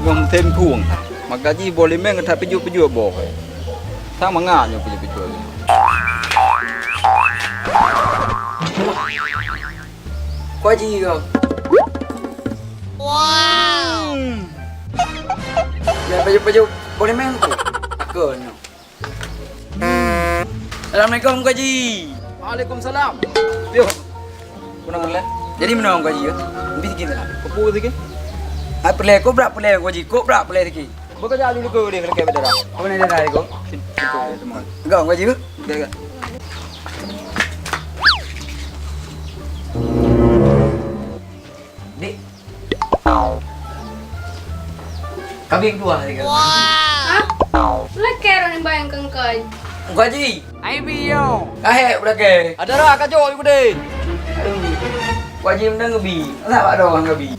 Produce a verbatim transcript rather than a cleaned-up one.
Nyang tem kueng. Maka jih boh limeng that peujuek-peujuek boh. Sang mangat nyoe peujuek-peujuek. Kuaji kau. Wow. Nyang peujuek-peujuek boh limeng tu. Aku nyoe. Assalamualaikum, Mukaji. Waalaikumsalam. Yo. Kuna peureulèe? Jadi meunoe, Mukaji, ya? Bi sikit lah. Peue sikit? Ai peureulèe, kok brat peureulèe, Mukaji, kok brat peureulèe sikit. Bekerja dulu ke dia, kalau kayak bendera. Apa ni dia nak, Iko? Sini, sini, sini, sini. Enggak, Mukaji, ya? Enggak, enggak. Dek. Kambing dua hari kan. Hah? Lakèe ureueng nyang bayang keu engkai. Mukaji. Ai bi yo. Kahek belakang. Ada dah kacau ibu deh. Aduh. Mukaji mendang ngebi. Lah bak doh ngebi.